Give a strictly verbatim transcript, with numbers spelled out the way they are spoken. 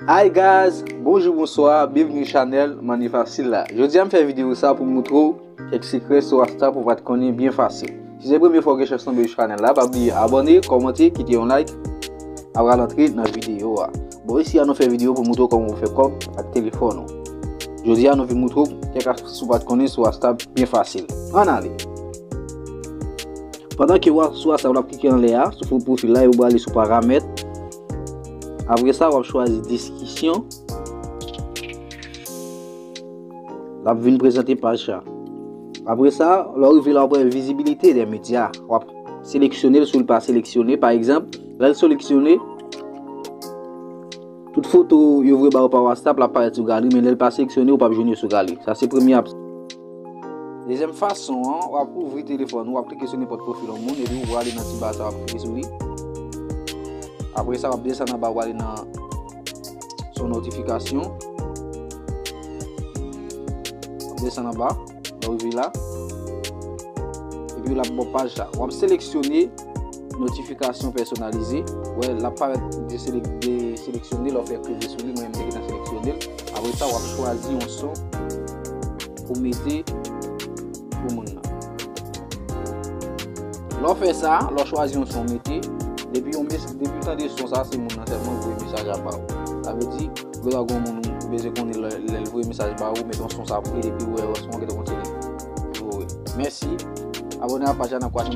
Hi guys, bonjou, bonswa, byenveni sou chanèl Manyen Fasil la. Jodi a m fè videyo sa pou moutre w kèk sekrè sou WhatsApp ou pa t konnen byen fasil. Si se premye fwa w gen chans tonbe sou chanèl la, pa bliye abòne, kòmante, kite yon like. N ap pral antre nan videyo a. Bon, isi a nou fè videyo pou moutre w kòman pou fè kòb ak telefòn ou. Jodi a nou vin moutre w kèk astis ou pa t konnen sou WhatsApp byen fasil. Ann ale. Pandan ke w ap sou WhatsApp, w ap klike anlè a, sou fo pwofil la, epi w prale sou paramèt. Apre sa, w ap chwazi diskisyon. L ap vin prezante paj sa. Apre sa, lè w rive la, w ap wè vizibilite dè medya. W ap seleksyone l si w pa seleksyone. Pa egzanp, lè l seleksyone, tout foto yo voye ba ou pa WhatsApp, l ap parèt sou galeri, men lè l pa seleksyone, ou p ap jwenn yo sou galeri. Sa se premye ap-, Dezyèm fason an, w ap ouvri telefòn ou, w ap klike sou nenpòt pwofil yon moun, epi ou prale nan ti ba sa, w ap klike sou li. Apre sa, w ap desann anba, w prale nan sou notifikasyon. W ap desann anba, lè w rive la. Epi l ap ba w paj sa. W ap seleksyone notifikasyon pèsonalize. Wè, l ap parèt deselek-, deseleksyone, lè w fè klize sou li, mwen menm te gentan seleksyone l. Apre sa, w ap chwazi yon son pou mete pou moun nan. Lè w fè sa, lè w chwazi yon son mete, depi yon mes-, depi w tande son sa, se moun nan sèlman voye mesaj la ba ou. Sa vle di, lè w gen yon moun ou bezwen konnen lè, lè l voye mesaj ba ou, mete yon son sa pou li, depi w wè son an gentan konn se li voye. Mèsi. Abòne a paj la, n ap kwaze nan